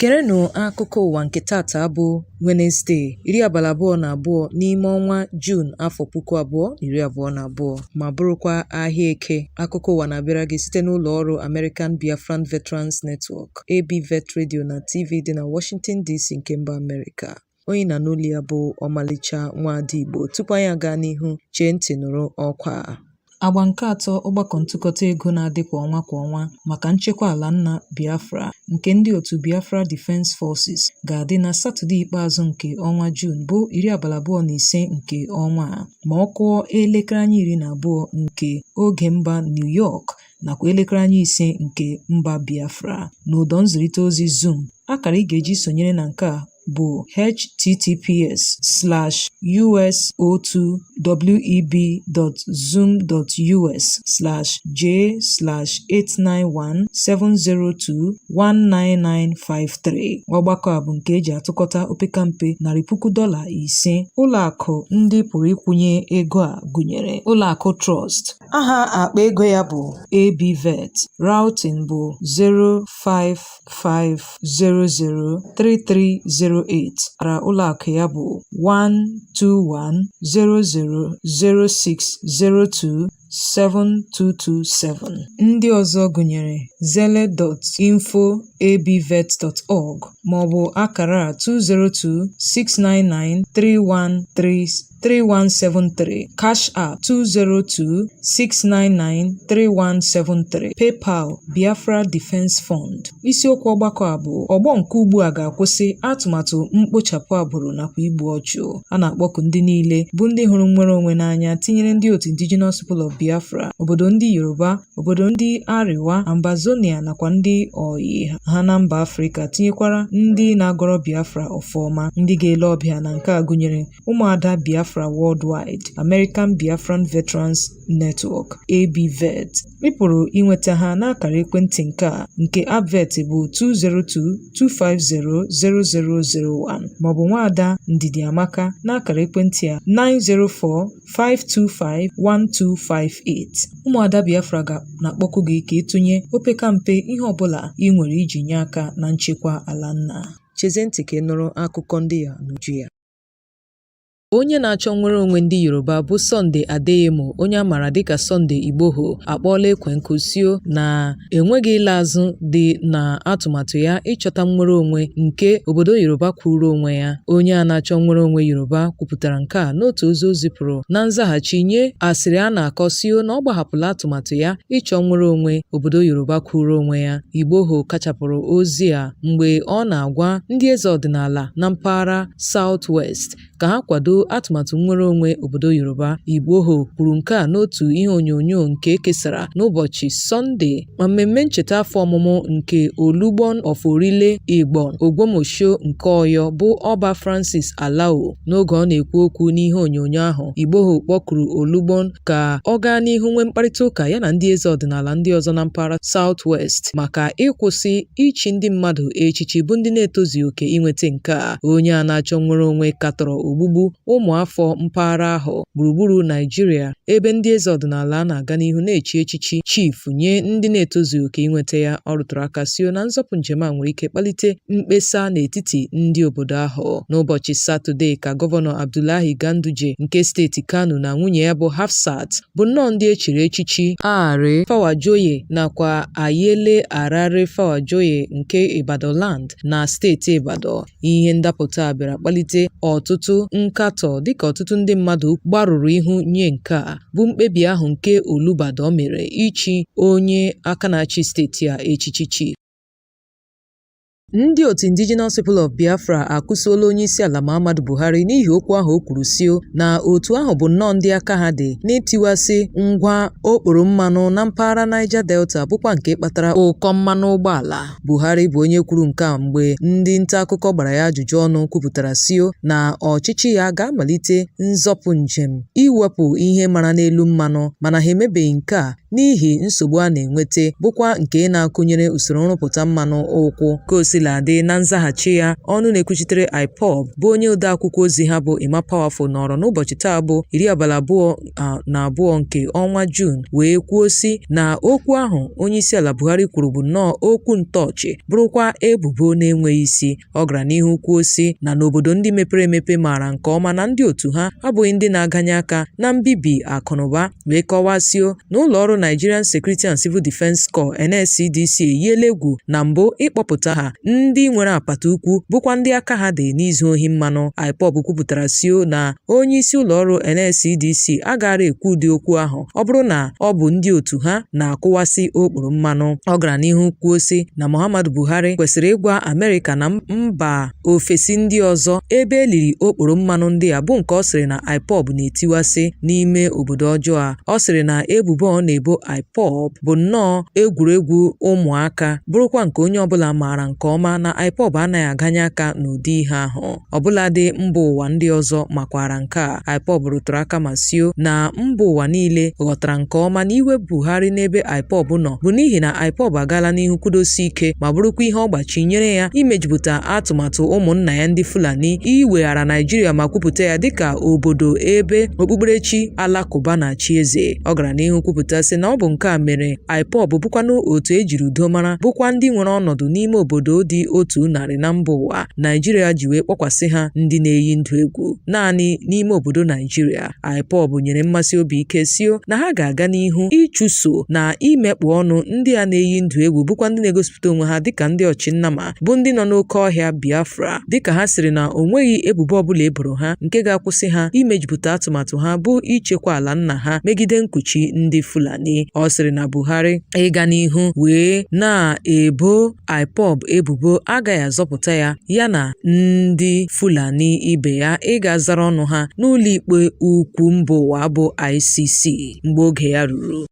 Gerenụ akụkọ ụwa nke tata bụ Wenesde, 22 n'ime ọnwa Juun afọ 2022 ma bụrụkwa ahịa Eke. Akụkọ ụwa na-abịara gị site n'ụlọ ọrụ American Biafran Veterans Network, ABVET Radio na TV dị na Washington DC nke mba Amerịka. Onye ị na-anụ olu ya bụ Ọmalịcha Nwaada Igbo. Tupu anyị aga n'ihu, chee ntị nụrụ ọkwa a. Agba nke atọ ọgbakọ ntụkọta ego na-adị kwa ọnwa kwa ọnwa maka nchekwa ala nna Biafra nke ndị otu Biafra Defence Forces ga-adị na Satọde ikpeazụ nke ọnwa Juun bụ 25 nke ọnwa a ma ọ kụọ elekere anya 12 nke oge mba New York nakwa elekere anya 5 nke mba Biafra n'ụdọ nzirịta ozi Zoom. Akara ị ga-eji sonyere na nke a bụ https://us02web.zoom.us/j/89170219953. Ọgbakọ a bụ nke eji atụkọta opekampe $500,000. Ụlọakụ ndị pụrụ ịkwụnye ego a gụnyere Ụlọakụ Trust, aha akpa ego ya bụ ABVET, routing bụ 055003308, akara ụlọakụ ya bụ 1210006027227. Ndị ọzọ gụnyere zelle.info@abvet.org maọbụ akara a 202-699-3173, Cash App 202-699-3173, PayPal Biafra Defence Fund. Isiokwu ọgbakọ a bụ ọgbọ nke ugbu a ga-akwụsị atụmatụ mkpochapụ agbụrụ nakwa igbu ọchụ. A na-akpọku ndị niile bụ ndị hụrụ nnwere onwe n'anya tinyere ndị otu Indigenous People of Biafra, obodo ndị Yoruba, obodo ndị Arewa, Ambazonia nakwa ndị oyi ha na mba Afrịka tinyekwara ndị na-agọrọ Biafra ọfọma. Ndị ga-ele ọbịa na nke a gụnyere ụmụada Biafra Worldwide, American Biafran Veterans Network, ABVET. Ị pụrụ inweta ha n'akara ekwentị nke a nke ABVET bụ 202-250-0001 maọbụ nwaada Ndidi Amaka n'akara ekwentị a 904-525-1258. Ụmụada Biafra ga na-akpọku gị ka ịtụnye opekampe ihe ọbụla ị nwere iji nye aka na nchekwa ala nna. Chezie ntị ka ị nụrụ akụkọ ndị a n'uju ya. Onye na-achọ nnwere onwe ndị Yoruba bụ Sunday Adeyemo, onye a maara dịka Sunday Igboho, akpọọla ekwe nkụ sio na enweghị ịla azụ dị na atụmatụ ya ịchọta nnwere onwe nke obodo Yoruba kwụụrụ onwe ya. Onye a na-achọ nnwere onwe Yoruba kwupụtara nke a n'otu ozi o zipụrụ na nzaghachi nye asịrị a na-akọ sio na ọ gbahapụla atụmatụ ya ịchọ nnwere onwe obodo Yoruba kwụụrụ onwe ya. Igboho kachapụrụ ozi a mgbe ọ na-agwa ndị eze ọdịnala na mpaghara South West ka ha kwado atụmatụ nnwere onwe obodo Yoruba. Igboho kwuru nke a n'otu ihe onyonyo nke e kesara n'ụbọchị Sọnde ma mmemme ncheta afọ ọmụmụ nke Olugbon of Orile Igbon Ogbomosho nke Oyo bụ Ọba Francis Alao. N'oge ọ na-ekwu okwu n'ihe onyonyo ahụ, Igboho kpọkuru Olugbon ka ọ gaa n'ihu nwee mkparịta ụka ya na ndị eze ọdịnala ndị ọzọ na mpaghara South West maka ịkwụsị ichi ndị mmadụ echichi bụ ndị na-etozughị oke inweta nke a. Onye a na-achọ nnwere onwe katọrọ ogbugbu ụmụafọ mpaghara ahụ gburugburu Naịjirịa ebe ndị eze ọdịnala na-aga n'ihu na-echi echichi chief nye ndị na-etozughị oke inweta ya. Ọ rụtụrụ aka sio na nzọpụ njem a nwere ike kpalite mkpesa n'etiti ndị obodo ahụ. N'ụbọchị Satọde ka Gọvanọ Abdullahi Ganduje nke steeti Kano na nwunye ya bụ Hafsat bụ nnọọ ndị e chiri echichi Aare Fawajoye nakwa Ayele Arare Fawajoye nke Ibadanland na steeti Ibadan. Ihe ndapụta a bịara kpalite ọtụtụ nkatọ dịka ọtụtụ ndị mmadụ gbarụrụ ihu nye nke a bụ mkpebi ahụ nke Olubadan mere ichi onye aka na-achị steeti a echichi chief. Ndị otu Indigenous People of Biafra akụsuola onyeisiala Muhammadu Buhari n'ihi okwu ahụ o kwuru sio na otu ahụ bụ nnọọ ndị aka ha dị n'itiwasị ngwa okporo mmanụ na mpaghara Niger Delta bụkwa nke kpatara ụkọ mmanụ ụgbọala. Buhari bụ onye kwuru nke a mgbe ndị nta akụkọ gbara ya ajụjụ ọnụ kwupụtara sio na ọchịchị ya ga-amalite nzọpụ njem iwepụ ihe mara n'elu mmanụ mana ha emebeghị nke a. n'ihi nsogbu a na-enwete bụkwa nke na-akụnyere usoro nrụpụta mmanụ ụkwụ. Ka o sila dị, na nzaghachi ya, ọnụ na-ekwuchitere IPOB bụ onye odeakwụkwọ ozi ha bụ Emma Powerful nọrọ n'ụbọchị taa bụ iri abalị 22 nke ọnwa Juun wee kwuo sị na okwu ahụ onyeisiala Buhari kwuru bụ nnọọ okwu ntọọchị bụrụkwa ebubo na-enweghị isi. Ọ gara n'ihu kwuo sị na n'obodo ndị mepere emepe maara nke ọma na ndị otu ha abụghị ndị na-aganye aka na mbibi akụnụba wee kọwasịo na ụlọọrụ Nigerian Security and Civil Defence Corps NSCDC eyiela egwu na mbụ ịkpọpụta ha ndị nwere apata ukwu bụkwa ndị aka ha dị n'izu ohi mmanụ. IPOB kwupụtara sio na onyeisi ụlọọrụ NSCDC agaara ekwu ụdị okwu ahụ ọ bụrụ na ọ bụ ndị otu ha na-akụwasị okporo mmanụ. Ọ gara n'ihu kwuo sị na Muhammadu Buhari kwesịrị ịgwa Amerịka na mba ofesi ndị ọzọ ebe e liri okporo mmanụ ndị a bụ nke ọ sịrị na IPOB na-etiwasị n'ime obodo ọjọọ a. Ọ sịrị na ebubo ọ na-ebo IPOB bụ nnọọ egwuregwu ụmụaka bụrụkwa nke onye ọbụla maara nke ọma na IPOB anaghị aganye aka n'ụdị ihe ahụ. Ọbụladị mba ụwa ndị ọzọ makwara nke a. IPOB rụtụrụ aka ma sio na mba ụwa niile ghọtara nke ọma na iwe Buhari n'ebe IPOB nọ bụ n'ihi na IPOB agaala n'ihu kwudosie ike ma bụrụkwa ihe ọgbachi nyere ya imejupụta atụmatụ ụmụnna ya ndị Fulani iweghara Naijiria ma kwupụta ya dịka obodo ebe okpukperechi alakụba na-achị eze. Ọ gara n'ihu kwupụta sị na ọ bụ nke a mere IPOB bụkwanụ otu e jiri udo mara bụkwa ndị nwere ọnọdụ n'ime obodo dị 100 na mba ụwa Naijiria ji wee kpọkwasị ha ndị na-eyi ndụ egwu naanị n'ime obodo Naijiria. IPOB nyere mmasi obi ike sio na ha ga-aga n'ihu ịchụso na imekpọ ọnụ ndị a na-eyi ndụ egwu bụkwa ndị na-egosipụta onwe ha dịka ndị ọchịnnama bụ ndị nọ n'oke ọhịa Biafra dịka ha sịrị na o nweghị ebubo ọbụla e boro ha nke ga-akwụsị ha imejupụta atụmatụ ha bụ ichekwa ala nna ha megide nkuchi ndị Fulani. Ọ sịrị na Buhari ịga n'ihu wee na-ebo IPOB ebubo agaghị azọpụta ya ya na ndị Fulani ibe ya ịga zara ọnụ ha n'ụlọikpe ukwu mba ụwa bụ ICC mgbe oge ya ruru.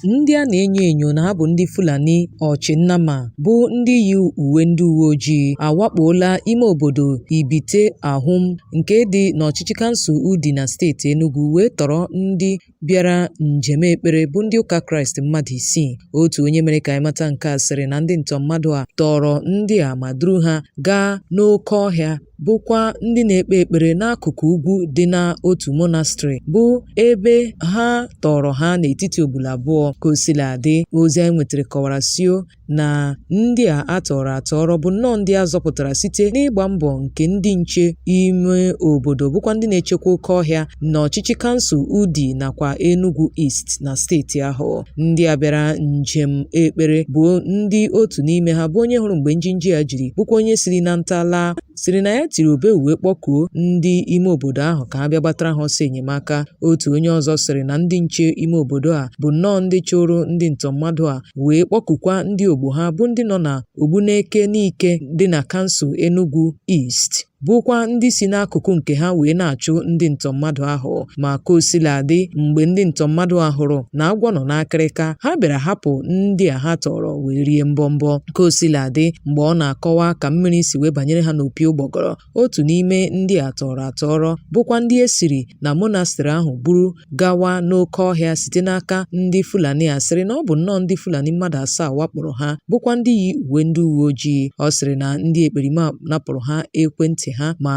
Ndị a na-enyo enyo na ha bụ ndị Fulani ọchịnnama bụ ndị yi uwe ndị uwe ojii awakpola ime obodo Ibite Awhum nke dị n'ọchịchị kansụl Udi na steeti Enugu wee tọrọ ndị bịara njem ekpere bụ ndị ụka Kraịst mmadụ isii. Otu onye mere ka anyị mata nke a sịrị na ndị ntọ mmadụ a tọọrọ ndị a ma duru ha gaa n'oke ọhịa bụkwa ndị na-ekpe ekpere n'akụkụ ugwu dị n'otu monastrị bụ ebe ha tọọrọ ha n'etiti Ogbulaabụọ. Ka o sila dị, ozi anyị nwetara kọwara sio na ndị a a tọọrọ atọrọ bụ nnọọ ndị a zọpụtara site n'ịgba mbọ nke ndị nche ime obodo bụkwa ndị na-echekwa oke ọhịa n'ọchịchị kansụl Udi nakwa Enugu East na steeti ahụ. Ndị a bịara njem ekpere bụ ndị otu n'ime ha bụ onye hụrụ mgbe njinji a jiri bụkwa onye siri na nta laa sịrị na ya tiri ube wee kpọkuo ndị ime obodo ahụ ka ha bịa gbatara ha ọsọ enyemaka. Otu onye ọzọ sịrị na ndị nche ime obodo a bụ nnọọ ndị chụrụ ndị ntọ mmadụ a wee kpọkukwa ndị ogbo ha bụ ndị nọ na Ogbuneke Nike dị na kansụl Enugu East bụkwa ndị si n'akụkụ nke ha wee na-achụ ndị ntọ mmadụ ahụ. Ma ka o sila dị, mgbe ndị ntọ mmadụ a hụrụ na agwọ nọ n'akịrịka, ha bịara hapụ ndị a ha tọrọ wee rie mbọmbọ. Ka o sila dị, mgbe ọ na-akọwa ka mmiri si wee banyere ha n'opi ụgbọgọrọ, otu n'ime ndị a tọrọ atọrọ bụkwa ndị e siri na monastrị ahụ buru gawa n'oke ọhịa site n'aka ndị Fulani a sịrị na ọ bụ nnọọ ndị Fulani mmadụ asaa wakporo ha bụkwa ndị yi uwe ndị uwe ojii. Ọ sịrị na ndị ekperima napụrụ ha ekwentị ha ma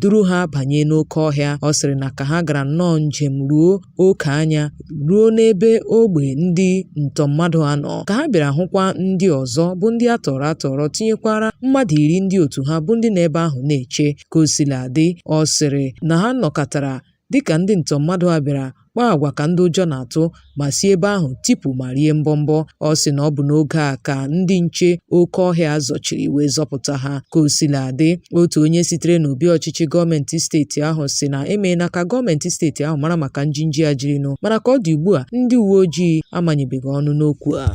duru ha banye n'oke ọhịa. Ọ sịrị na ka ha gara nnọọ njem ruo oke anya ruo n'ebe ogbe ndị ntọ mmadụ a nọ ka ha bịara hụkwa ndị ọzọ bụ ndị a tọrọ atọrọ tinyekwara mmadụ 10 ndị otu ha bụ ndị nọ ebe ahụ na-eche. Ka o sila dị, ọ sịrị na ha nọkatara dịka ndị ntọ mmadụ a bịara kpaa agwa ka ndị ụjọ na-atụ ma si ebe ahụ tipụ ma rie mbọmbọ. Ọ sị na ọ bụ n'oge a ka ndị nche oke ọhịa zọchiri wee zọpụta ha. Ka o sila dị, otu onye sitere n'obi ọchịchị gọọmenti steeti ahụ sị na emeela ka gọọmenti steeti ahụ mara maka njinji a jirinụ, mana ka ọ dị ugbu a, ndị uwe ojii amanyebeghị ọnụ n'okwu a.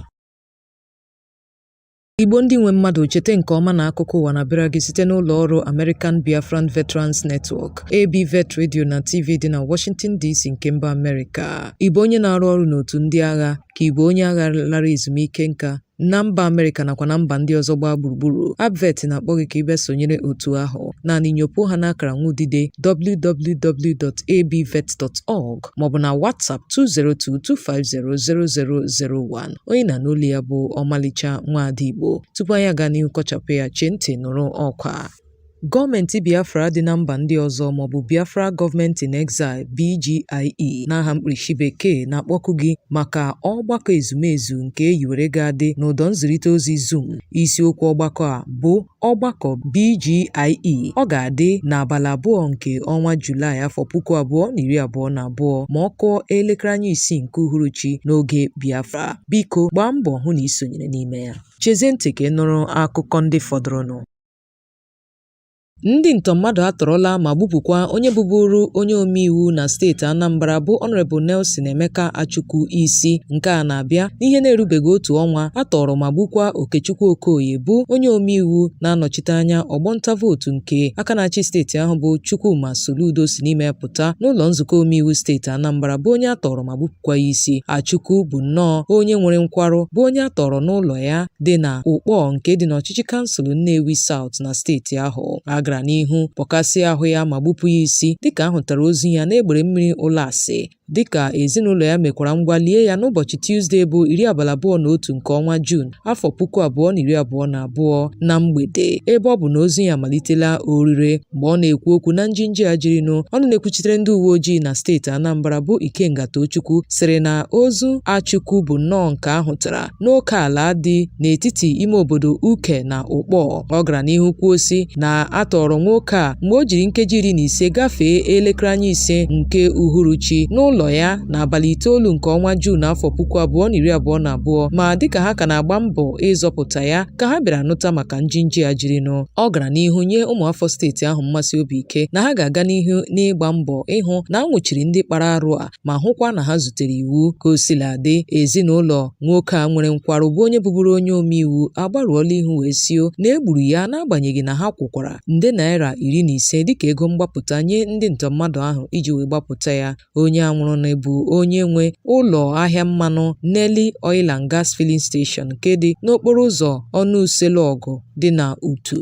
Igbo ndị nwe mmadụ, cheta nke ọma na akụkọ ụwa na-abịara gị site n'ụlọ ọrụ American Biafran Veterans Network, ABVET Radio na TV dị na Washington DC nke mba Amerịka. Ị bụ onye na-arụ ọrụ n'otu ndị agha, ka ị bụ onye agha lara ezumike nka, Na mba Amerịka nakwa na mba ndị ọzọ gbaa gburugburu. ABVET na-akpọ gị ka ị bịa sonyere otu ahụ. Naanị nyopuo ha n'akara nwudide www.abvet.org maọbụ na WhatsApp 202-250-0001. Onye na-anụ olu ya bụ Ọmalịcha Nwaada Igbo. Tupu anyị aga n'ihu kọchapụ ya, chee ntị nụrụ ọkwa. Gọọmenti Biafra dị na mba ndị ọzọ maọbụ Biafra Government in Exile BGIE n'aha mkpirisi bekee na-akpọku gị maka ọgbakọ ezumezu nke e hiwere ga-adị n'ụdọ nzirịta ozi Zoom. Isiokwu ọgbakọ a bụ ọgbakọ BGIE. Ọ ga-adị n'abalị 2 nke ọnwa Julaị afọ 2022 ma ọ kụọ elekere anya 6 nke uhuruchi n'oge Biafra. Biko gbaa mbọ hụ na ị sonyere n'ime ya. Chezie ntị ka ị nụrụ akụkọ ndị fọdụrụnụ. Ndị ntọ mmadụ atọrọla ma gbupụkwa onye bụburu onye omeiwu na steeti Anambra bụ Honorable Nelson Emeka Achukwu isi. Nke a na-abịa n'ihe na-erubeghị otu ọnwa a tọrọ ma gbukwa Okechukwu Okoye bụ onye omeiwu na-anọchite anya ọgbọ nta vootu nke aka na-achị steeti ahụ bụ Chukwuma Soludo si n'ime ya pụta n'ụlọ nzukọ omeiwu steeti Anambra bụ onye a tọrọ ma gbupụkwa ya isi. Achukwu bụ nnọọ onye nwere nkwarụ bụ onye a tọrọ n'ụlọ ya dị na Ụkpọ nke dị n'ọchịchị kansụl Nnewi South na steeti ahụ. A gara n'ihu bọkasịa ahụ ya ma gbupụ ya isi dịka a hụtara ozu ya n'egbere mmiri Ụlasị dịka ezinụlọ ya mekwara ngwa lie ya n'ụbọchị Tuzdee bụ 21 nke ọnwa Juun afọ 2022 na mgbede ebe ọ bụ na ozu ya amalitela orire. Mgbe ọ na-ekwu okwu na njinji a jirinụ, ọnụ na-ekwuchitere ndị uwe ojii na steeti Anambra bụ Ikenga Tochukwu sịrị na ozu Achukwu bụ nnọọ nke a hụtara n'oke ala dị n'etiti ime obodo Uke na Ụkpọ. Ọ gara n'ihu kwuo sị na a tọrọ nwoke a mgbe o jiri nkeji 15 gafee elekere anya 5 nke uhuruchi n'ụlọ ya n'abalị 9 nke ọnwa Juun afọ 2022 ma dịka ha ka na-agba mbọ ịzọpụta ya ka ha bịara nụta maka njinji a jirinụ. Ọ gara n'ihu nye ụmụafọ steeti ahụ mmasi obi ike na ha ga-aga n'ihu n'ịgba mbọ ịhụ na a nwụchiri ndị kpara arụ a ma hụkwa na ha zutere iwu. Ka o sila dị, ezinụlọ nwoke a nwere nkwarụ bụ onye bụburu onye omeiwu agbarụọla ihu wee sio na e gburu ya n'agbanyeghị na ha kwụkwara nde naira 15 dịka ego mgbapụta nye ndị ntọ mmadụ ahụ iji wee gbapụta ya. Onye a nwụrụnụ bụ onye nwe ụlọ ahịa mmanụ Nelly Oil and Gas Filling Station nke dị n'okporo ụzọ Ọnụselụọgụ dị na Utu.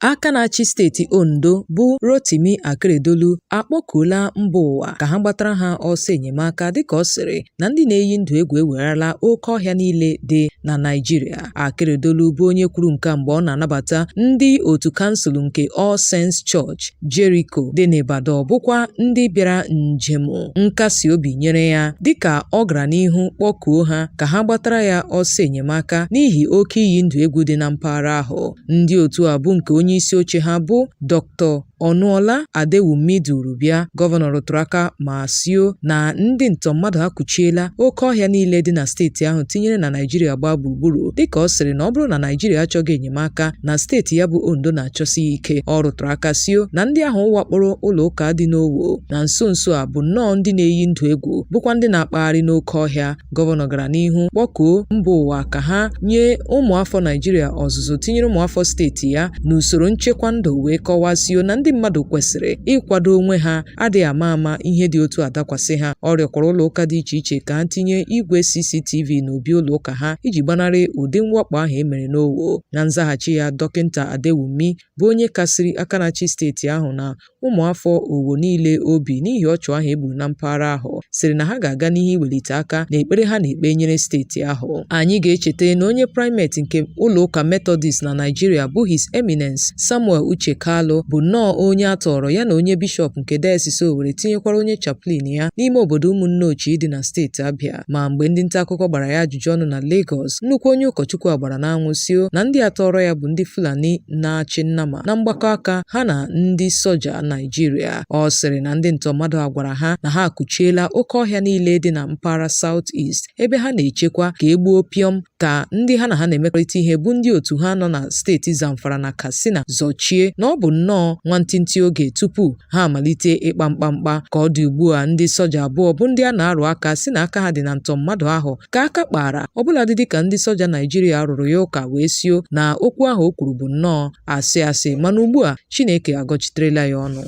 Aka na-achị steeti Ondo bụ Rotimi Akeredolu akpọkuola mba ụwa ka ha gbatara ha ọsọ enyemaka dịka ọ sịrị na ndị na-eyi ndụ egwu ewegharala oke ọhịa niile dị na Naịjirịa. Akeredolu bụ onye kwuru nke a mgbe ọ na-anabata ndị otu kansụl nke All Saints Church Jericho dị n'Ibadan bụkwa ndị bịara njem nkasi obi nyere ya dịka ọ gara n'ihu kpọkuo ha ka ha gbatara ya ọsọ enyemaka n'ihi oke iyi ndụ egwu dị na mpaghara ahụ. Ndị otu a bụ nke onye isi oche ha bụ Dr. Ọnụọla Adewumi duru bịa. Gọvanọ rụtụrụ aka ma sio na ndị ntọ mmadụ akụchiela oke ọhịa niile dị na steeti ahụ tinyere na Naịjirịa gbaa gburugburu dịka ọ sịrị na ọ bụrụ na Naịjirịa achọghị enyemaka na steeti ya bụ Ondo na-achọsi ya ike. Ọ rụtụrụ aka sio na ndị ahụ wakporo ụlọ ụka dị n'Owo na nso nso a bụ nnọọ ndị na-eyi ndụ egwu bụkwa ndị na-akpagharị n'oke ọhịa. Gọvanọ gara n'ihu kpọkuo mba ụwa ka ha nye ụmụafọ Naịjirịa ọzụzụ tinyere ụmụafọ steeti ya n'usoro nchekwa ndụ wee kọwasio na ndị mmadụ kwesịrị ịkwado onwe ha adịghị ama ama ihe dị otu a dakwasị ha. Ọ rịọkwara ụlọ ụka dị iche iche ka ha tinye igwe CCTV n'obi ụlọ ụka ha iji gbanarị ụdị mwakpo ahụ e mere n'Owo. Na nzaghachi ya, Dọkịnta Adewumi bụ onye kasiri aka na-achị steeti ahụ na ụmụafọ Owo niile obi n'ihi ọchụ ahụ e gburu na mpaghara ahụ sịrị na ha ga-aga n'ihu iwelite aka n'ekpere ha na-ekpe nyere steeti ahụ. Anyị ga-echeta na onye primate nke ụlọụka Methodist na Naịjirịa bụ His Eminence Samuel Uche Kalu bụ nnọọ onye a tọọrọ ya na onye bishọp nke dayọsis Owerri tinyekwara onye chaplain ya n'ime obodo Ụmụnneochi dị na steeti Abịa. Ma mgbe ndị nta akụkọ gbara ya ajụjụ ọnụ na Lagos, nnukwu onye ụkọchukwu a gbara n'anwụ sio na ndị a tọọrọ ya bụ ndị Fulani na-achị nnama na mgbakọ aka ha na ndị soja Naịjirịa. Ọ sịrị na ndị ntọ mmadụ a gwara ha na ha akụchiela oke ọhịa niile dị na mpaghara South East ebe ha na-echekwa ka e gbuo pịọm ka ndị ha na ha na-emekọrịta ihe bụ ndị otu ha nọ na steeti Zamfara na Katsina zọchie na ọ bụ nnọọ nwantịntị oge tupu ha amalite ịkpa mkpamkpa. Ka ọ dị ugbu a, ndị soja abụọ bụ ndị a na-arụ aka sị na aka ha dị na ntọ mmadụ ahụ ka aka kpaara ọbụladị dịka ndị soja Naịjirịa rụrụ ya ụka wee sio na okwu ahụ o kwuru bụ nnọọ asị asị mana ugbu a Chineke agọchiterela ya ọnụ.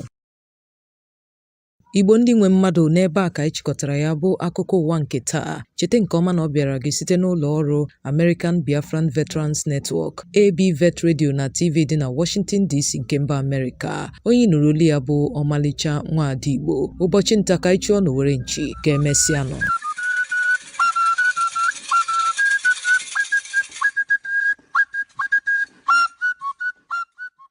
Igbo ndị nwe mmadụ, n'ebe a ka anyị chịkọtara ya bụ akụkọ ụwa nke taa. Cheta nke ọma na ọ bịara gị site n'ụlọ ọrụ American Biafran Veterans Network, AB Vet Radio na TV dị na Washington DC nke mba Amerịka. Onye ị nụrụ olu ya bụ Ọmalịcha Nwaada Igbo. Ụbọchị nta ka anyị chụọ n'owere nchi, ka emesịanụ.